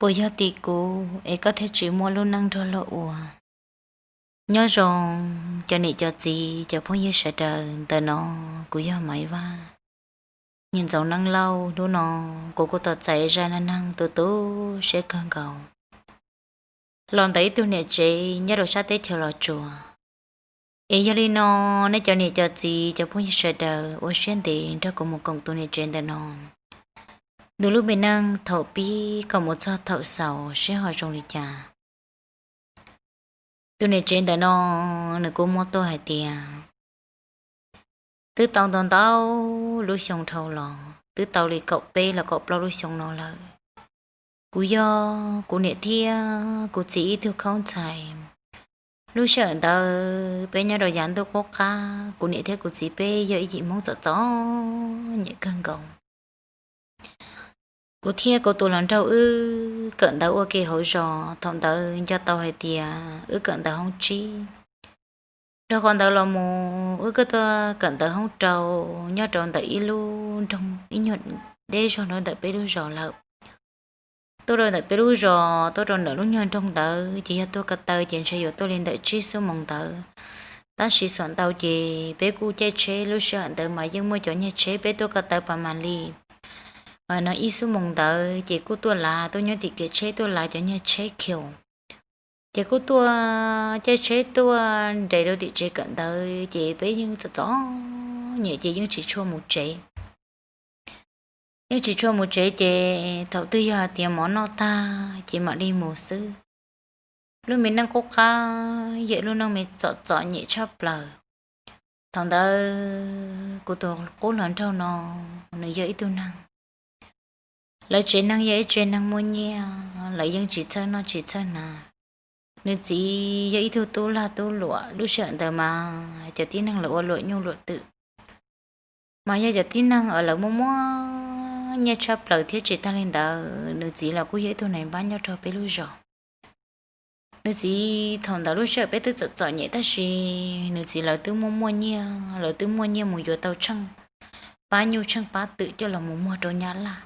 Puas yog tim kuv es koj thiaj tsis muaj lub neej nrog luag ua? Nyob zoo cov niam cov txiv cov phooj ywg sawv daws, ntawm no kuv yog Maiv Vaj. Nyiam ntxoov Neej Lauj, hnub no kuv kuj tau txais zaj neej neeg tu tu siab kawg nkaus los ntawm ib tug niam tsev nyob rau sab teb chaws Los Tsuas. Es yog li no, nej cov niam cov txiv cov phooj ywg sawv daws ua siab ntev nrog kuv mus koom tus niam tsev ntawm no, nws lub me neej thaum pib kom mus txog thaum xaus seb ho zoo li cas. Tus niam tsev ntawm no nws kuj muab tuaj hais tias, twb tau ntau ntau lub xyoo dhau los, twb tau li kaum peb los kaum plaub lub xyoo no lawm. Kuv yog kuv niam thiab kuv txiv ib tug khaub ntxhais. Lub sij hawm ntawd peb nyob rau yav ntuj qub qab, kuv niam thiab kuv txiv peb yog ib yim Hmoob txom txom nyem kawg nkaus. Kuv thiab kuv tus hluas nraug wb kawm ntawv ua ke hauv zos, thaum ntawd nco tau hais tias wb kawm ntawv hoob tsib. Nrog qhov ntawd los mus wb kuj tuaj kawm ntawv hoob rau, nyob rau ntawm ib lub nroog ib nyuag deb zog rau ntawm peb lub zos lawm. Tuaj rau ntawm peb lub zos, tuaj rau ntawm lub nyuag nroog ntawd ces yog tuaj ko taw ces ntshe yuav tuaj li ntawm tsib xuab moos ntawd. Tab sis xuam ntau ces peb kuj caij tsheb, lub sij hawm ntawd mas yeej muaj cov nyiag tsheb, peb tuaj ko taw pas mam li no ib xuab moos ntawd ces kuj tuaj lav, tuaj nyob tim kev tsheb tuaj lav cov nyiag tsheb khiaus. Ces kuj tuaj caij tsheb tuaj nres rau tim tsev kawm ntawv, ces peb yeej txom txom nyem ces yeej tsis tshua mus tsev. Yeej tsis tshua mus tsev ces thaum twg yog hais tias mov noj tag ces mam li mus xwb. Lub me neej qub qab yog lub neej me txom txom nyem tshaj plaws. Thaum ntawd kuv tus qub hluas nraug no, nws yog ib tug neeg, lawv tsev neeg yog ib tsev neeg muaj nyiaj, lawv yeej tsis txhawj noj tsis txhawj hnav. Nws txiv yog ib tug tub lag tub luam, lub sij hawm ntawd mas cov tib neeg lawv ua luam nyuj luam twm, mas yog cov tib neeg uas lawv muaj muaj nyiaj tshaj plaws thiab. Tsis tag li ntawd, nws txiv los kuj yog ib tug nais npab nyob rau peb lub zos. Nws txiv thaum ntawd lub sij hawm peb twb txom txom nyem tab sis nws txiv lawv twb muaj muaj nyiaj, lawv twb muaj nyiaj mus yuav tau tsheej pab nyuj tsheej pab twm coj los mus muag rau Nyab Laj.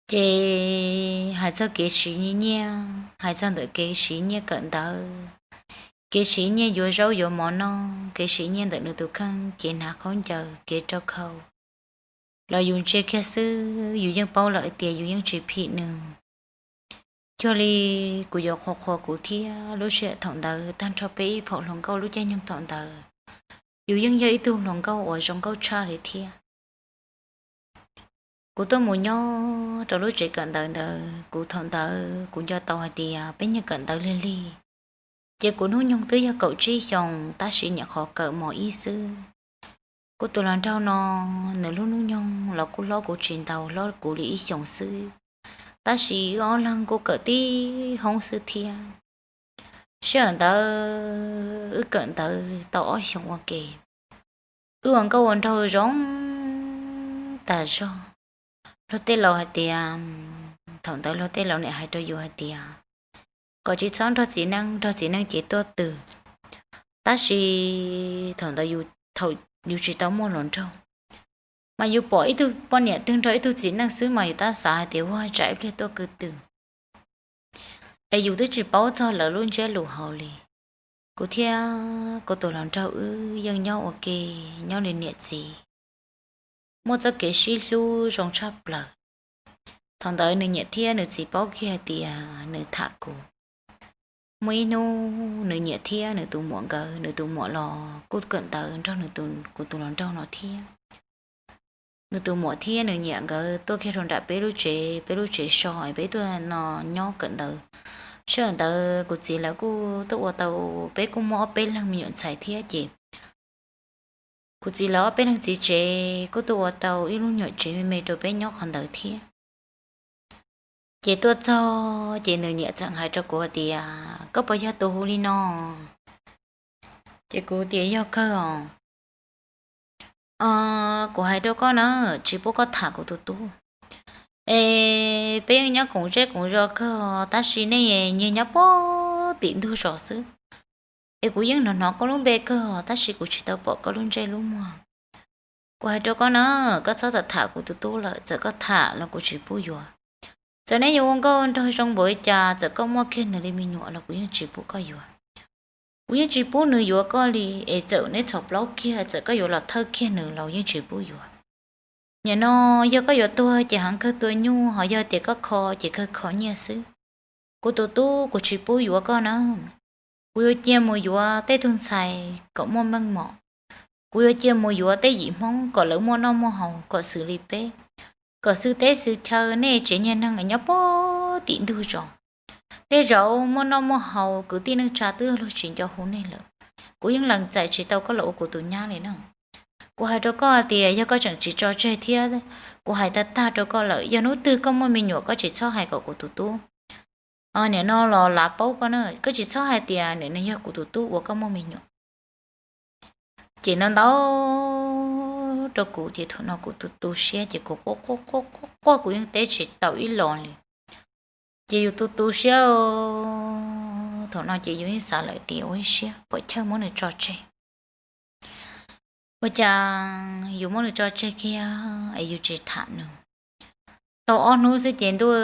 Ces hais txog kev siv nyiaj, hais txog ntawm kev siv nyiaj kawm ntawv, kev siv nyiaj yuav zaub yuav mov noj, kev siv nyiaj ntawm nws tus kheej, kev hnav khaub ncaws, kev rau khau, los yus ntsia kiag xwb yus yeej paub lawm tias yus yeej tsis phim nws. Cuag li kuv yuav qhuas qhuas kuv thiab, lub sij hawm thaum ntawd tag nrho peb ib phaum hluas nkauj lub caij nyoog thaum ntawd, yus yeej yog ib tug hluas nkauj uas zoo nkauj tshaj li thiab. Kuv tuaj mus nyob rau lub tsev kawm ntawv ntawd, kuv thaum ntawd kuv nco tau hais tias peb nyuag kawm ntawv lig lig, ces kuv hnub nyoog twb yog kaum tsib xyoos tab sis nyuam qhuav kawm mos ib xwb. Kuv tus hluas nraug no, nws lub hnub nyoog los kuj hlob kuv tsis ntau, hlob kuv li ib xyoos xwb, tab sis wb ob leeg kuj kawm tib hoob xwb thiab. Sij hawm ntawd wb kawm ntawv tau ob xyoos ua ke, wb ua nkauj ua nraug zoo tas zog. Luag tej laus hais tias, thaum ntawd luag tej laus niam hais rau yus hais tias kom tsis txhob nrog txiv neej, nrog txiv neej ces tuaj twg. Tab sis thaum ntawd yus, thaum yus tsis tau muaj hluas nraug, mas yus pom ib tug poj niam twg nrog ib tug txiv neej xwb mas yus tab xav hais tias ua tsam ib pliag tuaj kwv twg, es yus twb tsis paub txog lawv lub ntsiab lus hauv li. Kuv thiab kuv tus hluas nraug wb yeej nyob ua ke, nyob li niam txiv, muaj txoj kev sib hlub zoo tshaj plaws. Thaum ntawd nws niam thiab nws txiv paub kiag hais tias nws tham kuv. Muaj ib hnub nws niam thiab nws tus muam nkawd, nws tus muam los kuj kawm ntawv nrog nws tus, kuv tus hluas nraug no thiab. Nws tus muam thiab nws niam nkawd tuaj kiag rau nram peb lub tsev, peb lub tsev so es peb tuaj no nyob kawm ntawv. Sij hawm ntawd kuv txiv lawv kuj tuaj ua tau, peb kuj muaj ob peb leeg me nyuam ntxhais thiab ces kuv txiv lawv ob peb leeg txiv tsev kuj tuaj ua tau ib lub nyuam tsev me me rau peb nyob qhov ntawd thiab. Ces tuaj txog ces nws niam txawm hais rau kuv hais tias, koj puas yog tus hu li no? Ces kuv tias yog kawg os. Kuv hais rau koj na, tsis pub koj tham kuv tus tub. Es peb yeej nyob koom zej koom zos kawg os, tab sis nej nyiag nyob puag tim ntug zos xwb. Es kuv yeej hnov hnov koj lub npe kawg os, tab sis kuv tsis tau pom koj lub ntsej lub muag. Kuv hais rau koj na, koj txhob tham kuv tus tub lawm, txawm koj tham los kuv tsis pub yuav. Txawm neb yuav ua nkauj nraug zoo npaum li cas, txawm koj muaj kiag nws li me nyuam los kuv yeej tsis pub koj yuav. Kuv yeej tsis pub nws yuav koj li, es txawm neb txhom plaub kiag, txawm koj yuav los thawj kiag nws los yeej tsis pub yuav. Nim no yog koj yuav tuag ces heev kawg tua nyuj, ho yog tias koj kho ces kawg kho nyiaj xwb. Kuv tus tub, kuv tsis pub yuav koj na. Kuv yuav cia mus yuav tej tug ntxhais kom muaj meej mom. Kuv yuav cia mus yuav tej yim Hmoob kom lawv muaj noj muaj haus kom xws li peb, kom xwm teb xwm chaw, nej tsev niag neeg nyob puag tim ntug zos. Tej zaum muaj noj muaj haus, kwv tij neej tsa twb luag tsis nco hu nej lawm. Kuv yeej lees txais tsis tau koj los ua kuv tus nyab li na. Kuv hais rau koj tias yog koj tseem tsis tso tseg thiab, kuv hais tag tag rau koj lawm, yog hnub twg koj muaj me nyuam koj tsis txhob hais kom kuv tus tub nim no los lav paub koj na, koj tsis txhob hais tias nws yog kuv tus tub uas koj muaj me nyuam. Ces no ntau rau kuv ces thaum no kuv tu tu siab ces kuv quaj quaj quaj quaj, kuv yeej teb tsis tau ib los li. Ces yus tu tu siab, thaum no ces yus yeej xav lawm tias ua ib siab puas chawj muab nws tso tseg. Ua cas yus muab nws tso tseg kiag es yus tsis tham nws? Tau ob hnub xwb ces ntuj,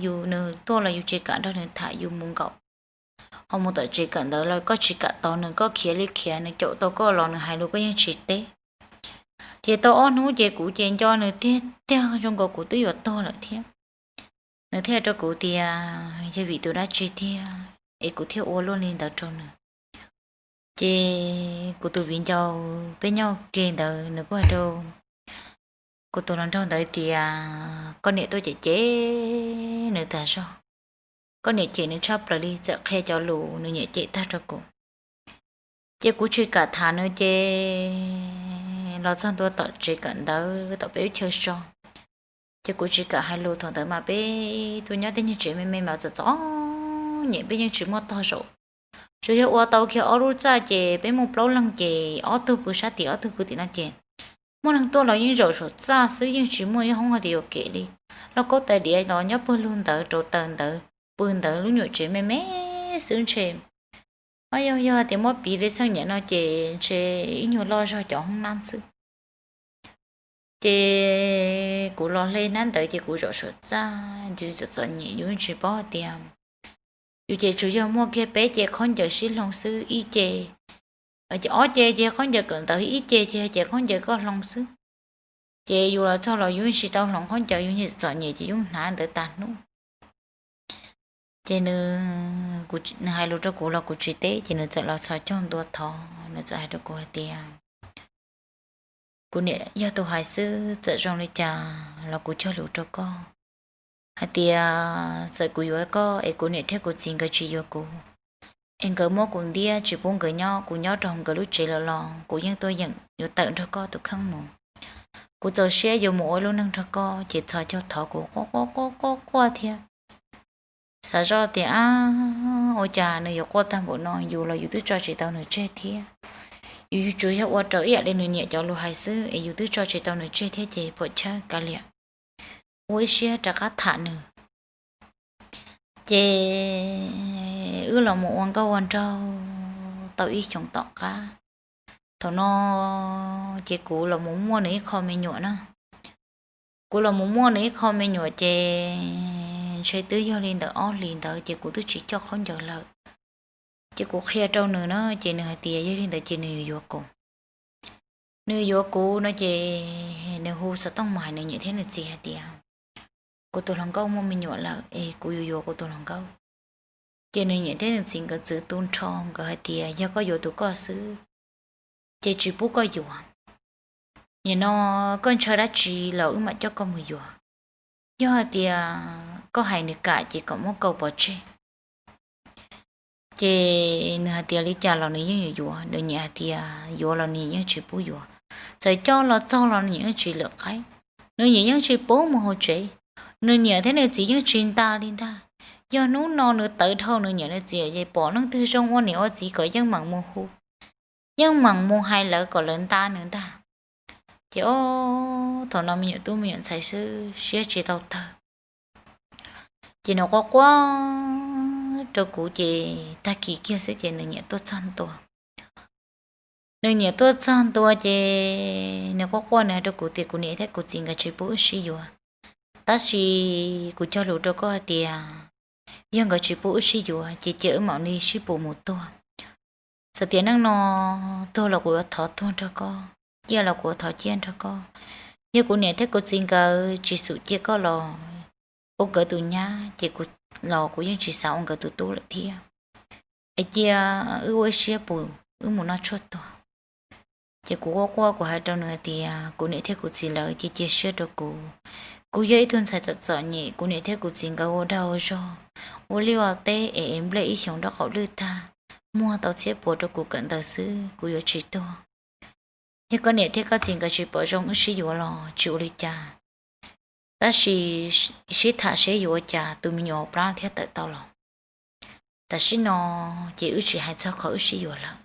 yus nws tuaj los yus tsis kam nrog nws tham, yus mus nkaum ho mus tom tsev kawm ntawv los koj tsis kam tos nws, koj khiav li khiav, nws caum tau koj los nws hais lus koj yeej tsis teb. Ces tau ob hnub ces kuv ces nco nws tiag tiag zoo nkaus kuv twb yuav tuag lawm thiab. Nws thiaj rau kuv tias yog vim tus dab tsi tiag es kuv thiaj ua luaj li ntawd rau nws. Ces kuv tus viv ncaus peb nyob ke ntawd nws kuj hais rau kuv tus hluas nraug ntawd tias koj niam tuaj cem cem nws tag zog, koj niam cem nws tshaj plaws li, txawm qhia cov lus nws niam cem tag rau kuv. Ces kuv tsis kam tham nws ces los txog ntua tom tsev kawm ntawv tom peb lub chaw so, ces kuv tsis kam hais lus. Thaum ntawd mas peb tuaj nyob tej nyuag tsev me me mas txom txom nyem, peb yeej tsis muaj tog zaum. Tsuas yog ua tau kiag ob lub txaj ces peb muaj plaub leeg ces ob tug pw sab tim ob tug pw tim no ces muaj neeg tuaj los yeej zaum saum txaj xwb, yeej tsis muaj ib hoob hais tias yuam kev li. Lauj kaub tais diav los nyob pawg lug ntawd rau taws ntawd pw ntawd, lub nyuam tsev me me xwb ntshe. Yog, yog hais tias muab piv li txheej niam no ces ntshe ib nyuag loj zog cov hoob nab xwb. Ces kuv los hle hnab ntawd ces kuv zaum saum txaj, yus txom txom nyem yus tsis paub hais tias, yus ces tsuas yog muaj kiag peb ce khaub ncaws sib hloov xwb, ib ce, ob ce ces khaub ncaws kawm ntawv, ib ce ces ce khaub ncaws koj hloov xwb. Ces yus los txog los yus tsis tau hloov khaub ncaws, yus txom nyem ces yus hnav ntawd tas hnub. Ces nws, nws hais lus rau kuv los kuv tsis teb, ces nws txawm los txhos caug ntua thov, nws txawm hais rau kuv hais tias, kuv niam yog tus hais xwb, txawm zoo li cas los kuv cog lus rau koj hais tias txawm kuv yuav koj es kuv niam thiab kuv txiv nkawd tsis yuav kuv, es nkawd muab kuv ntiab tsis pub nkawd nyob, kuv nyob rau hauv nkawd lub tsev lawm los kuv yeej tuaj yeem yuav tawm nrog koj tus kheej mus. Kuv txaus siab yuav mus ua ib lub neej nrog koj. Ces txhos caug thov kuv quaj quaj quaj quaj thiab. Xav zoj tias ab, ua cas nws yuav quaj tag npaum no, yus los yus twb tso tsis tau nws tseg thiab. Yus tsuas yog ua raws ib yam li nws niam cov lus hais xwb es yus twb tso tsis tau nws tseg thiab ces puas chawj kav liam, ua ib siab rov qab tham nws. Ces wb los mus ua nkauj ua nraug tau ib xyoos tom qab. Thaum no ces kuv los mus muaj nws ib qho me nyuam na. Kuv los mus muaj nws ib qho me nyuam ces ntshe twb yog li ntawm ob hlis ntawd ces kuv twb tsis coj khaub ncaws lawm. Ces kuv qhia rau nws na, ces nws hais tias yog li ntawd ces nws yuav yuav kuv. Nws yuav kuv no ces nws hu xov tooj mus hais nws niam thiab nws txiv hais tias kuv tus hluas nkauj muaj me nyuam lawm es kuv yuav yuav kuv tus hluas nkauj. Ces nws niam thiab nws txiv nkawd txwv tu nrho, nkawd hais tias yog koj yuav tus koj xwb ces tsis pub koj yuav. Nim no koj ntshaw dab tsi los wb mam coj koj mus yuav. Yog hais tias koj hais nws kam ces kom muab kaus pov tseg. Ces nws hais tias li cas los nws yeej yuav yuav, nws niam hais tias yuav los nws yeej tsis pub yuav, txawm coj los txog los nws yeej tsis lawm qaib, nws niam yeej tsis pub mus hauv tsev. Nws niam thiab nws txiv yeej tsis nta li ntag. Yog hnub no nws tawv dhau nws niam nws txiv es pom leej twg zoo ua niam ua txiv kom yeej meem mus hu, yeej meem mus hais lawv kom lawv nta nws ntag. Ces ob, thaum no me nyuam tub me nyuam ntxhais xwb siab tsis tau tawg. Ces nws quaj quaj rau kuv ces tag kis kiag xwb ces nws niam tuaj txog ntua. Nws niam tuaj txog ntua ces nws quaj quaj nws hais rau kuv tias kuv niam thiab kuv txiv nkawd tsis pub wb sib yuav. Tab sis kuv cog lus rau koj hais tias yog nkawd tsis pub wb sib yuav ces cia wb mam li sib pus mus tuag. Txawm tias neej no tuag los kuv yuav thov tuag nrog koj, ciaj los kuv yuav thov ciaj nrog koj. Yog kuv niam thiab kuv txiv nkawd tsis xum cia koj los ua nkawd tus nyab ces kuv los kuv yeej tsis xav ua nkawd tus tub lawm thiab. Es cia wb ua ib siab pus wb mus noj tshuaj tuag. Ces kuv quaj quaj kuv hais rau nws hais tias kuv niam thiab kuv txiv lawv cia cia siab rau kuv. Kuv yog ib tug ntxhais txom txom nyem, kuv niam thiab kuv txiv nkawd ua dag ua zog, ua liaj ua teb es es nplej ib xyoos nraub qaum lwj tag, muag tau txhiab puas rau kuv kawm ntawv xwb, kuv yuav tsis tuag. Yog koj niam thiab koj txiv nkawd tsis pom zoo wb sib yuav los tsis ua li cas, tab sis sib tham seb yuav ua cas tus me nyuam hauv plab thiaj tawm tau los. Tam sim no ces wb tsis hais txog qhov wb sib yuav lawm.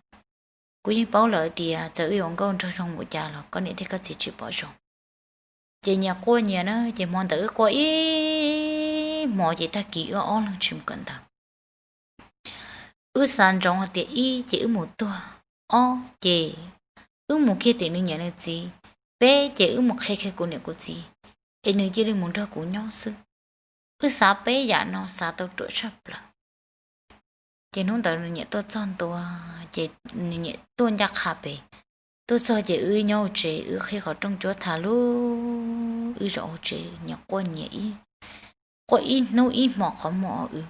Kuv yeej paub lawm tias txawm wb yuav nkauj nraug zoo ua cas los koj niam thiab koj txiv tsis pom zoo. Ces nyias quaj nyias na, ces hmo ntawd wb quaj ib hmo ces tag kis wb ob leeg tsis mus kawm ntawv. Wb xav ntsoov hais tias ib ces wb mus tuag, ob ces wb mus kiag tim nws niam nws txiv, peb ces wb mus qhia kiag kuv niam kuv txiv es nws cia li mus nrog kuv nyob xwb. Wb xav peb yam no xav tau ruam tshaj plaws. Ces hnub ntawd nws niam tuaj txog ntua, ces nws niam tuaj ncaj qha pem. Tuaj txog ces wb nyob hauv tsev, wb qhib qhov rooj cuab tha lub, wb zaum hauv tsev nyias quaj nyias, quaj ib hnub ib hmo qhov muag wb.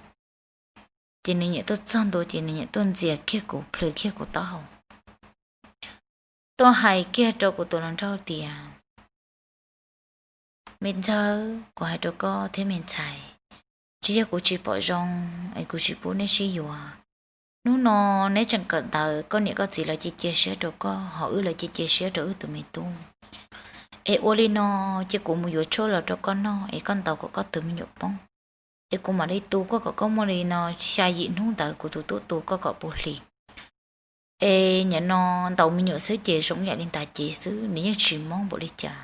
Ces nws niam tuaj txog ntua ces nws niam tuaj ntxias kiag kuv, plhws kiag kuv taub hau, tuaj hais kiag rau kuv tus hluas nraug tias, me ntxawg, kuv hais rau koj thiab me ntxhais, tsis yog kuv tsis pom zoo es kuv tsis pub neb sib yuav. Hnub no neb tseem kawm ntawv, koj niam koj txiv lawv cia cia siab rau koj, ho wb lawv cia cia siab rau wb tus me tub. Es ua li no, cia kuv mus yuav tshuaj los rau koj noj es koj ntaus kom koj tus me nyuam poob. Es kuv mam li tu koj kom koj muaj li no xya yim hnub ntawd kuv tus tub tu koj kom puv hlis. Es nim no ntaus me nyuam xwb ces zoo yam li ntag ces xwb, nws yeej tsis mob npaum li cas.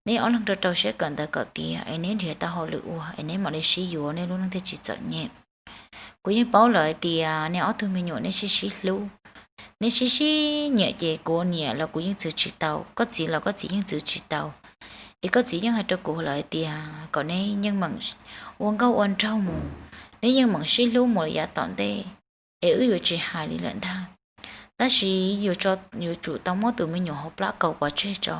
Neb ob leeg rau rau siab kawm ntawv kom tiav es neb nrhiav tau hauj lwm ua es neb mam li sib yuav, neb lub neej thiaj tsis txom nyem. Kuv yeej paub lawm hais tias neb ob tug me nyuam neb sib sib hlub, neb sib sib nyiam ces kuv niam los kuv yeej txwv tsis tau, koj txiv los koj txiv yeej txwv tsis tau. Es koj txiv yeej hais rau kuv lawm hais tias kom neb yeej meem ua nkauj ua nraug mus, neb yeej meem sib hlub mus li yav tom ntej, es wb yuav tsis hais li lawm ntag. Tab sis yuav tsum tau muab tus me nyuam hauv plab kaus pov tseg tso,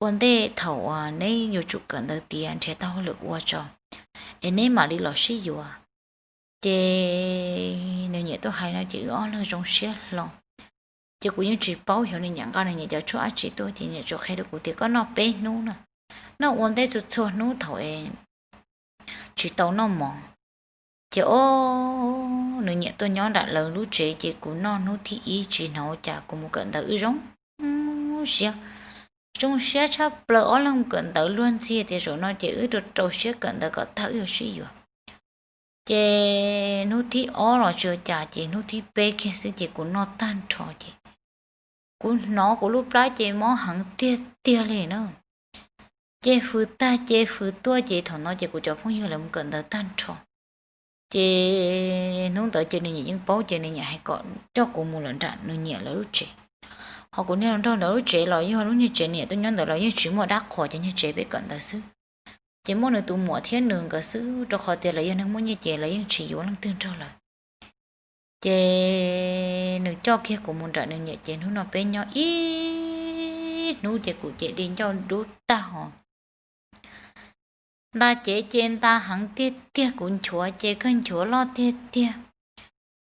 ua ntej thaum uas neb yuav tsum kawm ntawv tiav nrhiav tau hauj lwm ua tso, es neb mam li los sib yuav. Ces nws niam tuaj hais no ces wb ob leeg zoo siab hlo. Ces kuv yeej tsis paub xyov nws niam nqa nws niam cov tshuaj dab tsi tuaj, ces niam tsuas qhia rau kuv tias koj noj peb hnub na, noj ua ntej txhua txhua hnub thaum es tsis tau noj mov. Ces o, nws niam tuaj nyob nram lawv lub tsev ces kuv noj hnub thib ib tsis hnov ua cas, kuv mus kawm ntawv wb zoo siab, zoo siab tshaj plaws, ob leeg mus kawm ntawv luag ntxhi tias zaum no ces wb rau rau siab kawm ntawv kom tag wb yuav sib yuav. Ces hnub thib ob los tsis ua cas ces hnub thib peb kiag xwb ces kuv noj tag nrho ces kuv hnov kuv lub plab ces mob heev tiag tiag li na. Ces fws tag ces fws tuaj ces thaum no ces kuv cov phooj ywg lawv mus kawm ntawv tag nrho. Ces hnub ntawd ces nws niam yeej paub ces nws niam hais kom coj kuv mus lawm nram nws niam lawv lub tsev. Ho kuv niag hluas nraug ntawd lub tsev los yog lub niag tsev niam tuaj nyob ntawd los yeej tsis muaj dab qhuas, cov niag tsev peb kawm ntawv xwb. Ces muaj nws tus muam thiab nws nkawd xwb, rau qhov tias lawv yog neeg muaj nyiaj ces lawv yeej tsis yuav leej twg nrog lawv. Ces nws coj kiag kuv mus nram nws niam ces hnub no peb nyob ib hnub ces kuv ces di ncauj dub tag hos. Nta cev ces nta heev tiag tiag, kuv nchuav ces kawg nchuav loj tiag tiag.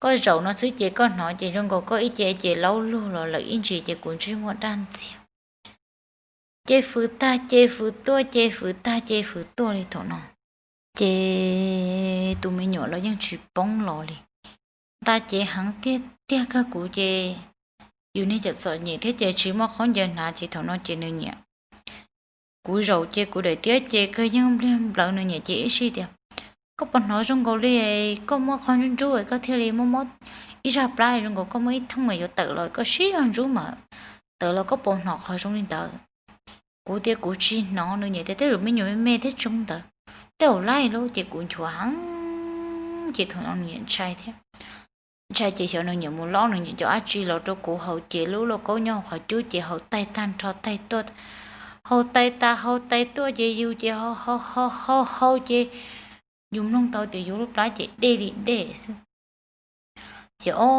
Koj zaum no xwb ces koj hnov ces zoo nkaus koj ib ce ces laub lug los lawm ib ntsis ces kuv ntsej muag daj ntxiag. Ces fws tag ces fws tuaj, ces fws tag ces fws tuaj li thaum no. Ces tus me nyuam los yeej tsis poob los li. Nta cev heev tiag tiag kawg, kuv ces yus niag cov txom nyem thiab ces tsis muaj khaub ncaws hnav ces thaum no ces nws niam, kuv zaum ces kuv daim tiab ces kawg yeej npliag nplawv, nws niam ces ib sij tias, koj puas hnov zoo nkaus li koj muaj qhov ntsub ntsub es koj thiaj li muaj mob ib zaj plab zoo nkaus koj muaj ib thooj es yuav tawm los koj sib zog ntsub mas tawm los koj puas hnov qhov zoo li ntawd. Kuv tias kuv tsis hnov, nws niam tias tej zaum me nyuam me me thiab tsoo ntawd, tej zaum laib lub, ces kuv nchuav heev ces thaum no nws niam ntshai thiab. Ntshai ces xyov nws niam mus lob nws niam cov dab tsi los rau kuv haus ces lub lauj kaub nyob hauv qhov cub ces haus taig tag nrho taig tuaj hau tais tas hau tais tuaj ces yus ces hau hau hau ces yus mloog tau tias yus lub plab ces dej li dej xwb. Ces o,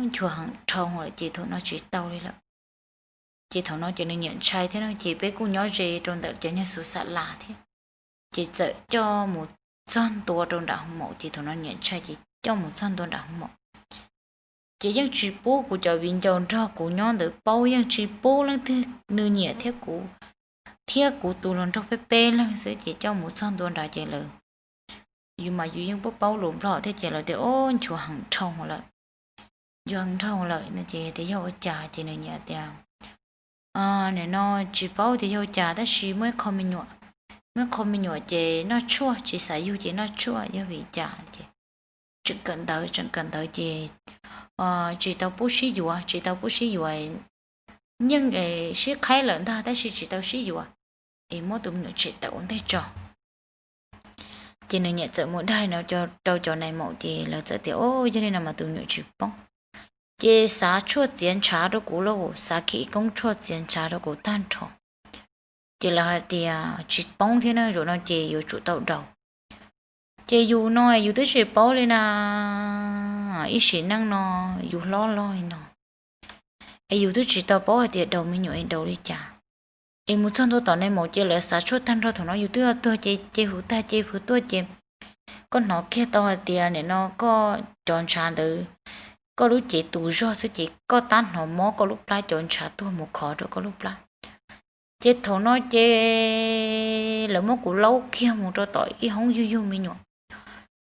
nchuav heev dhau lawm ces thaum no tsis tau li lawm. Ces thaum no ces nws nyiam ntshai thiab no ces peb kuj nyob ze rau ntawm cov niag xus xa las thiab. Ces txawm coj mus txog ntua rau nram hoos maum ces thaum no nyiam ntshai ces coj mus txog ntua nram hoos maum. Ces yeej tsis pub kuv cov viv ncaus nrog kuv nyob ntawd paub, yeej tsis pub leej twg, nws nyiam thiab kuv, thiab kuv tus hluas nraug peb peb leeg xwb ces coj mus txog ntua nrad ces lawv, yus mas yus yeej paub paub lus Nplog thiab ces lawv tias o, nchuav heev dhau lawm, nchuav heev dhau lawm no ces tias yog ua cas ces nws nyiam tias nim no tsis paub tias yog ua cas tab sis muaj ib qho me nyuam, muaj ib qho me nyuam ces noj tshuaj tsis xav yug ces noj tshuaj yog vim cas ces tseem kawm ntawv, tseem kawm ntawv ces tsis tau pub sib yuav, tsis tau pub sib yuav, yeej sib qhaib lawm ntag tab sis tsis tau sib yuav, es muab tus me nyuam tshem tawm ua ntej tso. Ces nws nyiam txawm mus dag no rau cov nais maum ces lawv txawm tias o, yog li no mas tus me nyuam tsis poob. Ces xav tshuaj txiav ntshav rau kuv lauj, xav khi koob tshuaj txiav ntshav rau kuv tag nrho. Ces lawv hais tias tsis poob thiab na, zaum no ces yuav tsum tau daus. Ces yus no yus twb tsis paub li na, ib sim neej no yus hlob loj li no es yus twb tsis tau paub hais tias daus me nyuam es daus li cas. Es mus txog ntua tom nais maum ces lawv xav tshuaj tag nrho, thaum no yus twb tuag ces ces hwv tag ces hwv tuaj ces koj hnov kiag tau hais tias nim no koj cov ntshav ntawd, koj lub cev tus zog xwb ces koj tab hnov mob koj lub plab, cov ntshav tuag mus khov rau koj lub plab. Ces thaum no ces lawv muab kuv laub kiag mus rau tom ib hoob yug yug me nyuam,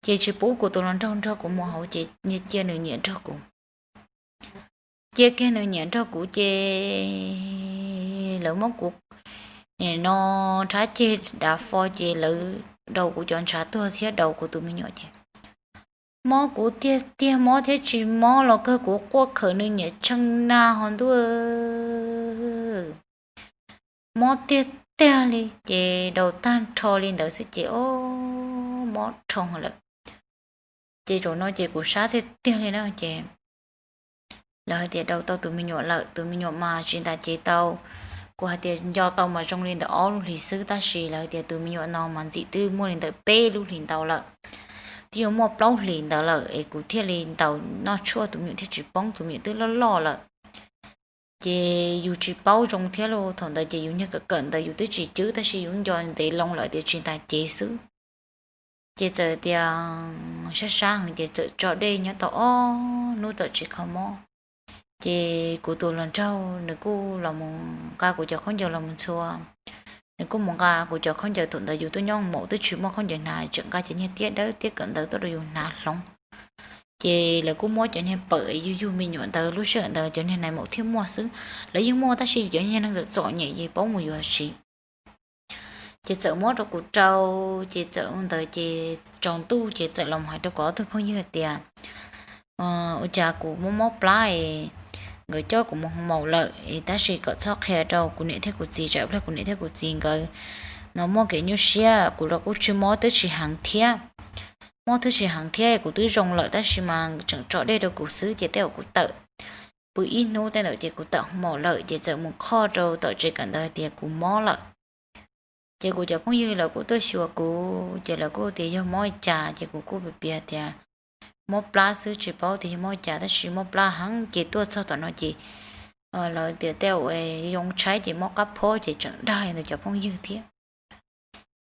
ces tsis pub kuv tus hluas nraug nrog kuv mus hauv ces cia nws nyiam nrog kuv. Cia kiag nws nyiam nrog kuv ces lawv muab kuv nim no nrhab ceg dav fo ces lawv daus kuv cov ntshav tuag thiab daus kuv tus me nyuam ces mob kuv tiag tiag, mob thiab tsis mob los kawg kuv quaj khawm nws nyiam tshee nag ho ntuj. Mob tiag tiag li ces daus tag nrho li ntawd xwb ces o, mob dhau lawm. Ces zaum no ces kuv sab tiag tiag li na ces lawv hais tias daus tau tus me nyuam lawm, tus me nyuam mas tsis ntas cev tau. Kuv hais tias nco tau mas zoo li ntawm ob lub hlis xwb tab sis lawv hais tias tus me nyuam no mas ntxim twb muaj li ntawm peb lub hlis ntau lawm, twb yuav muaj plaub hlis ntawd lawm es kuv thiaj li ntaus noj tshuaj tus me nyuam thiaj tsis poob, tus me nyuam twb loj loj lawm. Ces yus tsis paub zoo thiab lauj, thaum ntawd ces yus niag kawm kawm ntawd yus twb tsis cwb tab sis yus nco ntev loo lawm tias tsis ntas cev xwb. Ces txawm tias sab sab heev ces txawm tso dej nyob tau ob hnub tom tsis kho mob. Ces kuv tus hluas nraug nws kuj los mus nqa kuv cov khaub ncaws los mus ntxhua. Nws kuj mus nqa kuv cov khaub ncaws, thaum ntawd yus tuaj nyob maum twb tsis muaj khaub ncaws hnav, tseem nqa cov niag tiab dawb tiab kawm ntawv tuaj rau yus hnav hloov. Ces lawv kuj muab cov niag pawm yug yug me nyuam ntawd lub sij hawm ntawd cov niag nais maum thiaj muaj xwb, lawv yeej muaj tab sis yus cov niag neeg txom txom nyem ces paub mus yuav siv. Ces txawm muab rau kuv rau, ces txawm ua ntawd ces tsaus ntuj ces txawm los hais rau kuv ob tug phooj ywg hais tias ua cas kuv mob mob plab es nkawd coj kuv mus hoo maum lawm es tab sis kom txhob qhia rau kuv niam thiab kuv txiv, tsam pliag kuv niam thiab kuv txiv nkawd no muaj kev nyuaj siab, kuv los kuj tsis mob twb tsis heev thiab. Mob twb tsis heev thiab kuv twb zoo lawm tab sis mas tseem tso dej rau kuv xwb ces tej zaum kuv tawm pw ib hnub tej ntawd ces kuv tawm hoo maum lawm ces txawm mus qhoj rau tom tsev kawm ntawv hais tias kuv mob lawm. Ces kuv cov phooj ywg lawv kuj tuaj xyuas kuv ces lawv kuj tias yog mob li cas ces kuv kuj piav tias mob plab xwb tsis paub tias yog mob li cas tab sis mob plab heev ces tuaj txog tom no ces lawv tias tej zaum zoo tshaib ces mob qab phob ces tseem dag li ntawd cov phooj ywg thiab.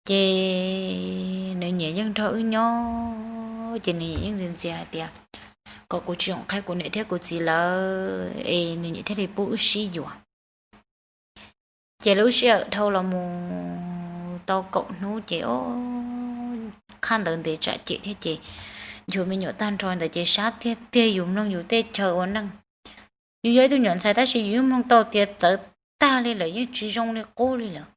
Ces nws nyiam yeej nrog wb nyob ces nws nyiam yeej ntxias ntxias hais tias kom kuv tsis txhob qhia kuv niam thiab kuv txiv lawv es nws nyiam thiaj li pub wb sib yuav. Ces lub sij hawm dhau los mus tau kaum hnub ces o, khaj ntawd ntev tsam cem thiab ces nchuav me nyuam tag nrho ntawd ces sab tiag tiag yus mloog yus tej chaw ua neej. Yus yog ib tug nyuam ntxhais tab sis yus yeej mloog tau tias txawv tag li lawm yeej tsis zoo li qub li lawm.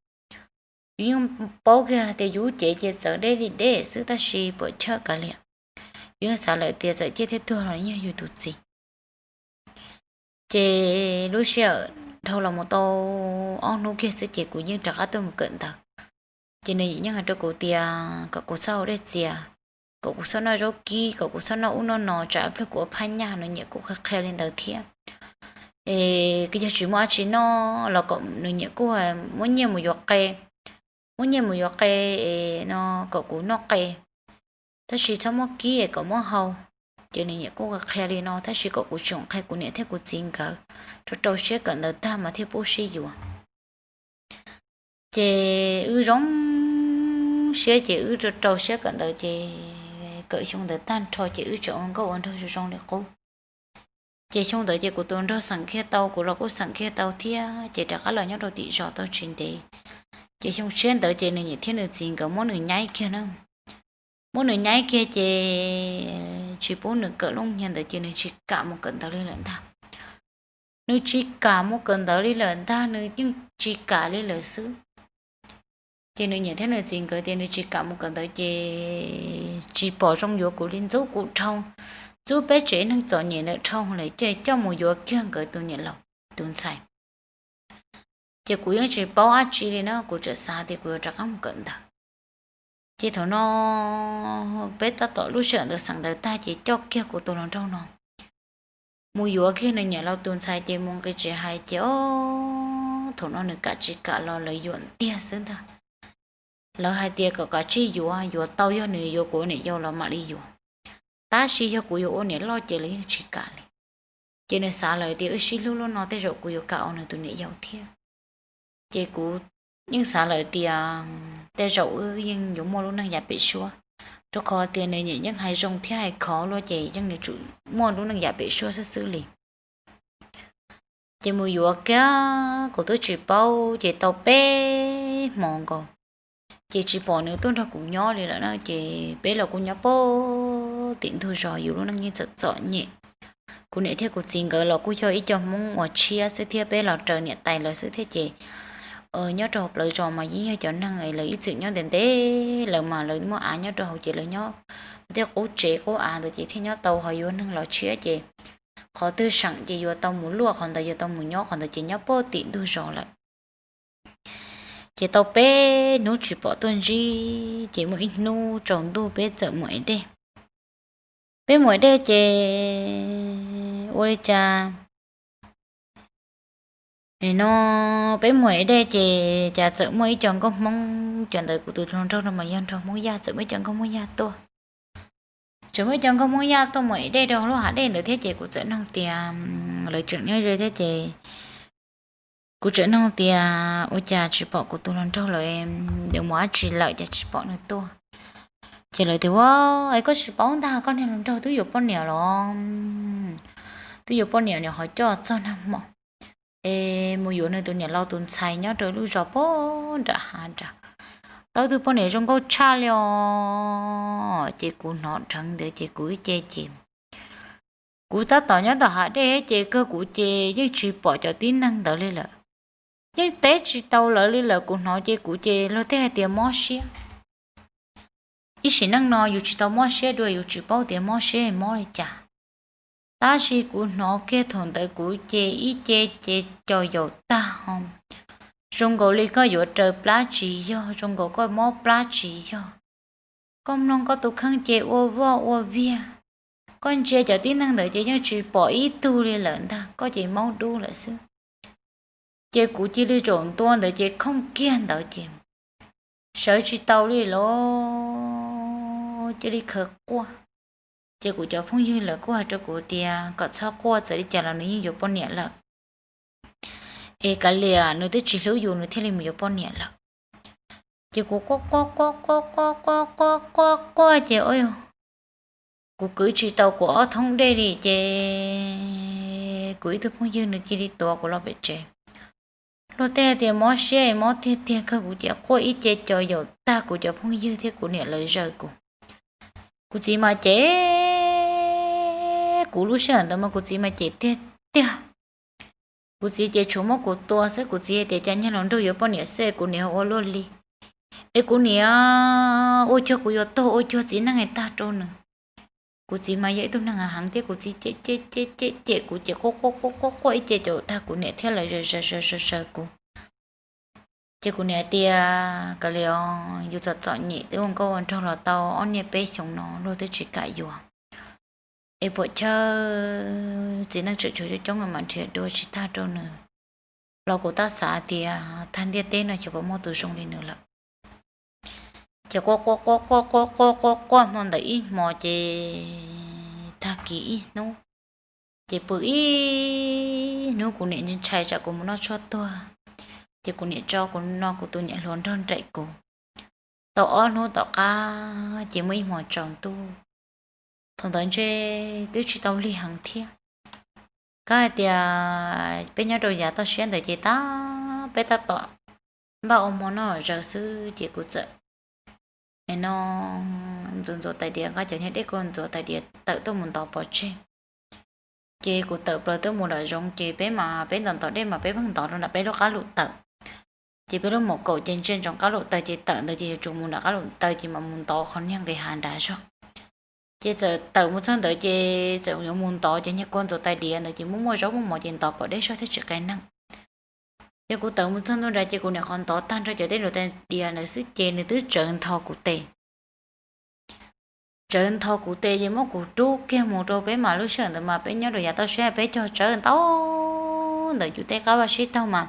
Yus yeej paub kiag tias yus cev ces txawv deb li deb xwb tab sis puas chawj kav liam. Yus yeej xav lawm tias txawm ciaj thiab tuag los yog yus tus txiv. Ces lub sij hawm dhau los mus tau ob hnub kiag xwb ces kuv yeej rov qab tuaj mus kawm ntawv. Ces nws yeej hais rau kuv tias kom kuv txhob ua dej txias, kom kuv txhob noj zaub kib, kom kuv txhob noj ub noj no tsam pliag kuv ua phaj nyaj, nws nyiam kuv qhia qhia li ntawd thiab. Es yog tsis muaj dab tsi noj los kom nws niam kuj muab nyiaj mus yuav qe, muab nyiaj mus yuav qe es no kom kuv noj qe, tab sis txhob muab kib es kom muab hau. Ces nws niam kuj qhia li no tab sis kom kuv tsis qhia kuv niam thiab kuv txiv nkawd, rau rau siab kawm ntawv tag mas thiaj pub sib yuav. Ces wb zoo siab ces wb rau rau siab kawm ntawv ces kawm xyoo ntawd tag nrho ces wb tseem ua nkauj ua nraug zoo zoo li qub. Ces xyoo ntawd ces kuv tus nraug xeem kiag tau, kuv los kuj xeem kiag tau thiab ces rov qab los nyob rau tim zos tau tsis ntev. Ces xyoo tshiab ntawd ces nws niam thiab nws txiv nkawd muab nws nyaib kiag na, muab nws nyaib kiag ces tsis pub nws kawm lub niag ntawd ces nws tsis kam mus kawm ntawv li lawm ntag. Nws tsis kam mus kawm ntawv li lawm ntag, nws yeej tsis kam li lawm xwb. Ces nws niam thiab nws txiv nkawd tias nws tsis kam mus kawm ntawv ces tsis pom zoo yuav kuv li, ntxub kuv dhau, ntxub peb tsev neeg txom nyem ntawd dhau lawm ces coj mus yuav kiag nkawd tus niam laus tus ntxhais. Ces kuv yeej tsis paub dab tsi li na, kuv tseem xav tias kuv yuav rov qab mus kawm ntawv. Ces thaum no peb tab tom lub sij hawm ntawd xeem ntawv tag ces coj kiag kuv tus hluas nraug no mus yuav kiag nws niam laus tus ntxhais ces mus nqis tsev hais ces o, thaum no nws kam tsis kam los lawv yuam ntiag xwb ntag. Lawv hais tias kom kav tsij yuav, yuav tau yog nws yuav kuv ua niam yau los mam li yuav, tab sis yog kuv yuav ua niam loj ces lawv yeej tsis kam li. Ces nws xav lawm tias wb sib hlub lub no tej zaum kuv yuav kam ua nws tus niam yau thiab. Ces kuv yeej xav lawm tias tej zaum wb yeej yuav muaj lub neej yav pem suab, rau qhov tias nws niam yeej hais zoo thiab hais khov luaj ces yeej yuav tsum muaj lub neej yav pem suab xwb xwb li. Ces mus yuav kiag kuv twb tsis paub ces tau peb hmo nkaus, ces tsis pom nws tuaj nrog kuv nyob li lawm na. Ces peb los kuj nyob pem tim ntug zos, yus lub neej yeej txom txom nyem. Kuv niam thiab kuv txiv nkawd los kuj yog ib co Hmoob uas tshiab xwb thiab peb los raws niam tais lawv xwb thiab ces nyob rau hauv plawv zos mas yeej yog cov neeg lawv ib txwm nyob ntev ntev lawm mas lawv muaj av nyob rau hauv ces lawv nyob tej qub tsev qub av ntawd ces thiaj nyob tau, ho yuav neeg los tshiab ces qhov twg seem ces yuav tau mus luaj qhov ntawd, yuav tau mus nyob qhov ntawd ces nyob pem tim ntug zos lawm. Ces tau peb hnub tsis pom tuaj ntsib ces muaj ib hnub tsaus ntuj peb txawm mus ev dej. Peb mus ev dej ces ua li cas no, peb mus ev dej ces cas txawm muaj ib co nkauj Hmoob, cov ntawd kuv tus hluas nraug no mas yog nraug Hmoob Yaj, txawm muaj ib co nkauj Hmoob Yaj tuaj. Tseem muaj ib co nkauj Hmoob Yaj tuaj mus ev dej rau lub hav dej ntawd thiab ces kuv txawm nug tias, lawv tseem nyob ze thiab ces kuv txawm nug tias ua cas tsis pom kuv tus hluas nraug lawm, yuav mus dab tsi lawm cas tsis pom nws tuaj. Ces lawv tias ua, es koj tsis paub ntag, koj niag hluas nraug twb yuav poj niam los, twb yuav poj niam nws ho coj txog nag hmo es mus yuav nws tus niam laus tus ntxhais nyob rau lub zos pem nram hav nrad, tau tus poj niam zoo nkauj tshaj li os. Ces kuv hnov dheev ntawd ces kuv ib ce ces kuv tab tom nyob tom hav dej ces kawg kuv ces yeej tsis pom cov tib neeg ntawd li lawm, yeej teb tsis tau lawv li lawm. Kuv hnov ces kuv ces luag tej hais tias mob siab. Ib sim neej no yus tsis tau mob siab dua, yus tsis paub tias mob siab mob li cas. Tab sis kuv hnov kiag thaum ntawd kuv ces ib ce ces caus yaus tag ho, zoo nkaus li koj yuav raws plab tsis yog, zoo nkaus koj mob plab tsis yog. Koj mloog koj tus kheej ces ua voj ua viag, koj ntsia cov tib neeg ntawd ces yeej tsis pom ib tug li lawm ntag, koj ces maub dub lawm xwb. Ces kuv cia li zaum ntua ntawd ces khooj kiag ntawd ces sawv tsis tau li los cia li khaws quaj. Ces kuv cov phooj ywg lawv kuj hais rau kuv tias kom txhob quaj, txawm li cas los nws yeej yuav poj niam lawm. Es kav liam, nws twb tsis hlub yus nws thiaj li mus yuav poj niam lawm. Ces kuv quaj quaj quaj quaj quaj quaj quaj quaj ces, kuv kwv tsis tau kuv ob thoob dej li ces kuv ib tug phooj ywg nws cia li tuav kuv los pem tsev. Luag tej tias mob siab mob tiag tiag kawg, kuv ces quaj ib ce caus yaus tag, kuv cov phooj ywg thiab kuv niam lawv zaws kuv. Kuv txiv mas cem, kuv lub sij hawm ntawd mas kuv txiv mas cem tiag tiag. Kuv txiv ces tshuav muab kuv tua xwb, kuv txiv hais tias cas niag hluas nraug yuav poj niam xwb kuv niam ua luaj li. Es kuv niam ua cuag kuv yuav tuag ua cuag txiv neej tag rau nws. Kuv txiv mas yog ib tug neeg heev thiab kuv txiv cem cem cem cem kuv ces quaj quaj quaj quaj ib ce caus tag, kuv niam thiab lawv zaws zaws zaws kuv. Ces kuv niam tias, kav liam, yus txom txom nyem twb ua nkauj ua nraug los tau ob niaj peb xyoos no luag twb tsis kam yuav. Es puam chawj txiv neej tseem tshuav coob coob mas nrhiav dua tsis tag rau nws. Los kuv tab xav tias tag ntiaj teb no xyov puas muaj tus zoo li nws lawm. Ces quaj quaj quaj quaj quaj quaj quaj quaj hmo ntawd ib hmo ces tag kis ib hnub, ces pw ib hnub kuv niam ntshai tsam kuv mus noj tshuaj tuag, ces kuv niam tso kuv no kuv tus niam hluas nrog nraim kuv. Tau ob hnub tom qab ces muaj ib hmo tsaus ntuj, thaum ntawd ntshe twb tsis tau lig heev thiab. Kab hais tias peb nyob rau yav toj siab ntawd ces tab peb tab tom npaj ua hmo noj zaws xwb ces kuv txawm no ntxuav ntxuav tais diav, nqa cov niag dej kuj ntxuav tais diav tawm tuaj mus ntov pov tseg. Ces kuv tawm plaws tuaj mus nram zoov ces peb mas peb ntov ntov dej mas peb pheej ntov rau nram peb lub qab lum taws. Ces peb lub mom kaum ces ntsia ntsoov qab lum taws ces tawm ntawd ces yuav tsum mus nram qab lum taws ces mam mus ntov qhov niag nqis hav nrad zog. Ces txawm tawm mus txog ntawd ces txawm yuav mus ntov cov niag kua ntxuav tais diav ntawd ces muaj muaj zaub muaj mov ces ntov kom deb zog thiaj tsis qias neeg. Ces kuv tawm mus txog ntua nrad ces kuv niam qhov ntov tag nrho cov dej ntxuav tais diav ntawd xwb ces nws twb tsawv ntho kuv tes. Tsawv ntho kuv tes ces muab kuv rub kiag mus rau peb mas lub sij hawm ntawd mas peb nyob rau yav toj siab peb cog tsawb ntau ntawm yus tej qab vaj sib taug mas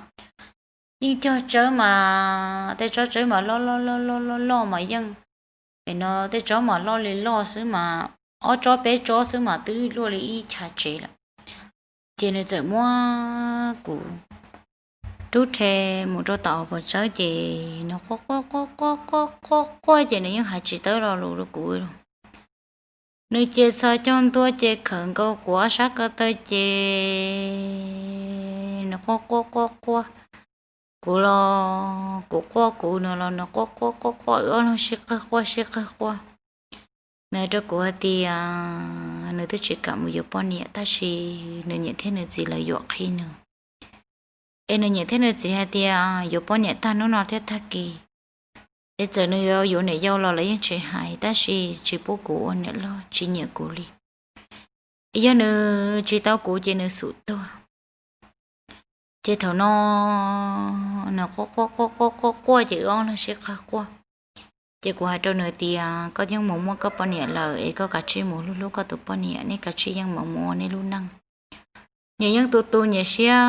yeej cog tsawb mas tej tsob tsawb mas loj loj loj loj loj loj mas yeej, no tej tsob mas loj li loj xwb mas ob tsob peb tsob xwb mas twb luaj li ib chav tsev lawm. Ces nws txawm muab kuv rub rhe mus rau tom hauv paus tsawb ces nws quaj quaj quaj quaj quaj quaj quaj ces nws yeej hais tsis tau lo lus rau kuv. Nws ces txhos caug ntua ces khawm nkaus kuv ob sab ko taw ces nws quaj quaj quaj quaj. Kuv los kuv quaj kuv, nws los nws quaj quaj quaj quaj, wb ob leeg sib qawg quaj sib qawg quaj. Nws hais rau kuv hais tias nws twb tsis kam mus yuav poj niam tab sis nws niam thiab nws txiv lawv yuam qhi nws. Es nws niam thiab nws txiv hais tias yuav poj niam tag hnub no thiab tag kis, es txawm nws yuav yuav niam yau los lawv yeej tsis hais tab sis tsis pub kuv ua niam loj, tsis nyiam kuv li. Es yog nws tsis tau kuv ces nws xum tuag. Ces thaum no nws quaj quaj quaj quaj quaj quaj ces wb ob leeg sib qawg quaj. Ces kuv hais rau nws tias koj yeej mus muaj koj poj niam lawm es koj kav tsij mus hlub hlub koj tus poj niam, nej kav tsij yeej mus ua nej lub neej. Nyias yeej tu tu nyias siab.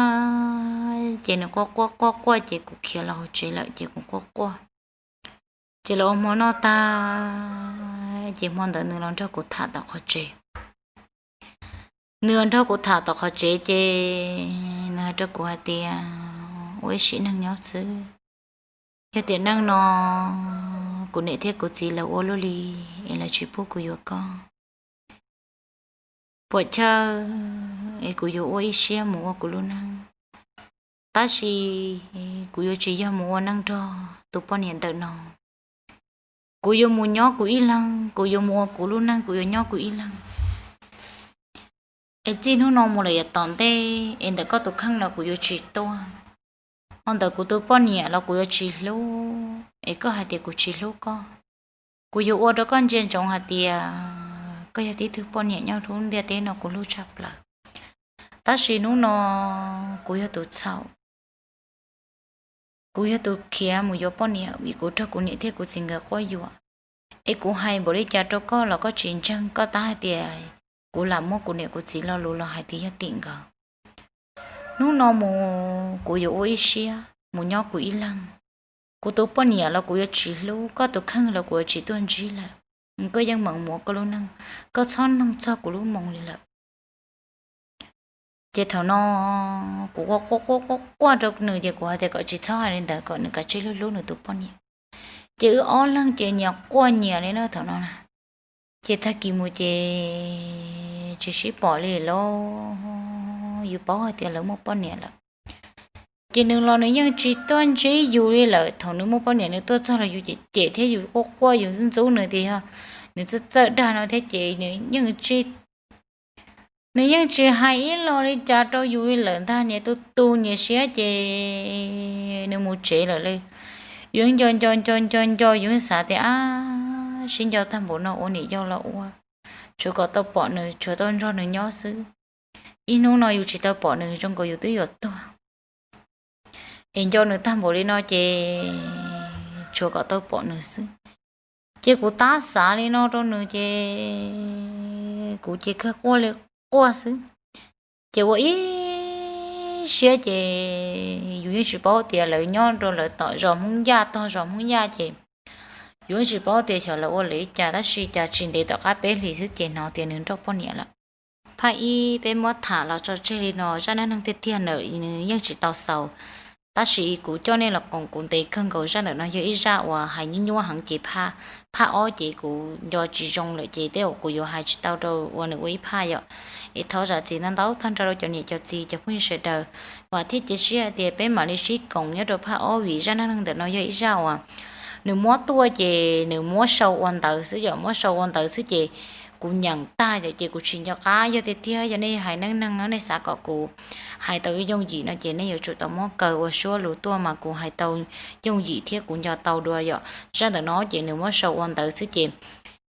Ces nws quaj quaj quaj quaj ces kuv khiav los hauv tsev lawm ces kuv quaj quaj. Ces los ua hmo noj tag ces hmo ntawd nws los nrog kuv tham tom qhov tsev. Nws los nrog kuv tham tom qhov tsev ces nws hais rau kuv hais tias ua ib sim neej nyob xwb. Yog tiam neej no kuv niam thiab kuv txiv lawv ua luaj li es lawv tsis pub kuv yuav koj, puam chawj es kuv yuav ua ib siab mus ua kuv lub neej. Tab sis kuv yuav tsis yog mus ua neej nrog tus poj niam ntawm no. Kuv yuav mus nyob kuv ib leeg, kuv yuav mus ua kuv lub neej, kuv yuav nyob kuv ib leeg. Es txij hnub no mus lawm yav tom ntej es ntawm koj tus kheej los kuv yuav tsis tuaj, ho ntawm kuv tus poj niam los kuv yuav tsis hlub. Es koj hais tias kuv tsis hlub koj, kuv yuav ua rau koj ntsia ntsoov hais tias koj yog tib tug poj niam nyob hauv ntiaj teb no kuv hlub tshaj plaws. Tab sis hnub no kuv yog tus txhaum, kuv yog tus khiav mus yuav poj niam vim kuv raug kuv niam thiab kuv txiv nkawd quab yuam. Es kuv hais npaum li cas rau koj los koj tsis ntseeg, koj tab hais tias kuv lam muab kuv niam kuv txiv lo lus los hais tias yog tim nkawd. Hnub no mus kuv yuav ua ib siab mus nyob kuv ib leeg. Kuv tus poj niam los kuv yuav tsis hlub, koj tus kheej los kuv yuav tsis tuaj ntsib lawm. Koj yeej meem mus ua koj lub neej, koj txhob noog txog kuv lub moo li lawm. Ces thaum no kuv quaj quaj quaj quaj rau nws ces kuv hais tias kom tsis txhob hais li ntawd, kom nws kav tsij hlub hlub nws tus poj niam. Ces wb ob leeg ces nyias quaj nyias li na thaum no na. Ces tag kis mus ces tsis sib pom li lauj, yus paub hais tias lawv muaj poj niam lawm. Ces nws los nws yeej tsis tuaj ntsib yus li lawm, thaum nws muaj poj niam nws tuaj txog los yus cem cem thiab yus quaj quaj yus ntxub ntxub nws tias yog nws txawj txawj dag no thiab ces nws yeej tsis, nws yeej tsis hais ib lo li cas rau yus li lawm ntag, nyias tu tu nyias siab ces nws mus tsev lawm li. Yus nco nco nco nco nco yus xav tias ab, sib nco tag npaum no ua niam yau los ua, tshuav kom tau pom nws, tshuav tau nrog nws nyob xwb. Ib hnub no yus tsis tau pom nws zoo nkaus yus twb yuav tuag. Es nco nws tag npaum li no ces tshuav kom tau pom nws xwb. Ces kuv tab xav li no rau nws ces kuv ces kawg quaj li quaj xwb. Ces ua ib siab ces yus yeej tsis paub tias lawv nyob rau lawv tom zos Hmoob Yaj, tog zos Hmoob Yaj ces yus yeej tsis paub tias xyov lawv ua lawv li cas, tab sis cas tsis ntev tom qab peb hlis xwb ces hnov tias nws nrauj poj niam lawm. Phaj ib peb muab tham los tso tseg li no, zaj neej neeg tiag tiag ntawm nws yeej tsis tau xaus, tab sis kuv coj nej los koom kuv ntev kawg nkaus. Zaj ntawm no yog ib zaj uas hais nyuaj nyuaj heev ces phaj, phaj ob ces kuv nco tsis zoo lawm ces tej zaum kuv yuav hais tsis tau rau uas nws ua ib phaj yom. Es thov zam txim ntau ntau tag nrho rau cov niam cov txiv cov phooj ywg sawv daws, vam thiab cia siab hais tias peb mam li sib koom nyob rau phaj ob vim zaj neej neeg ntawm no yog ib zaj uas nws muab tuaj ces nws muab sau ua ntawv xwb yom, muab sau ua ntawv xwb ces kuv nyeem tag yom ces kuv tsis nco qab. Yog tiag tiag yog nej hais neej neeg no nej xav kom kuv hais tau yooj yim no ces nej yuav tsum tau muab kaw ua suab lus tuaj mas kuv hais tau yooj yim thiab kuv nco tau dua yom. Zaj ntawm no ces nws muab sau ua ntawv xwb ces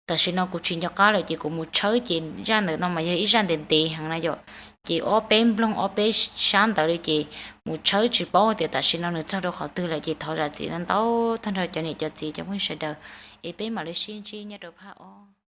tam sim no kuv tsis nco qab lawm ces kuv mus tshawb ces zaj ntawm no mas yog ib zaj ntev ntev heev na yom. Ces ob peb nploog ob peb sab ntawv li ces mus tshawb tsis paub tias tam sim no nws txog rau qhov twg lawm ces thov zam txim ntau ntau tag nrho cov niam cov txiv cov phooj ywg sawv daws. Es peb mam li sib ntsib nyob rau phaj ob.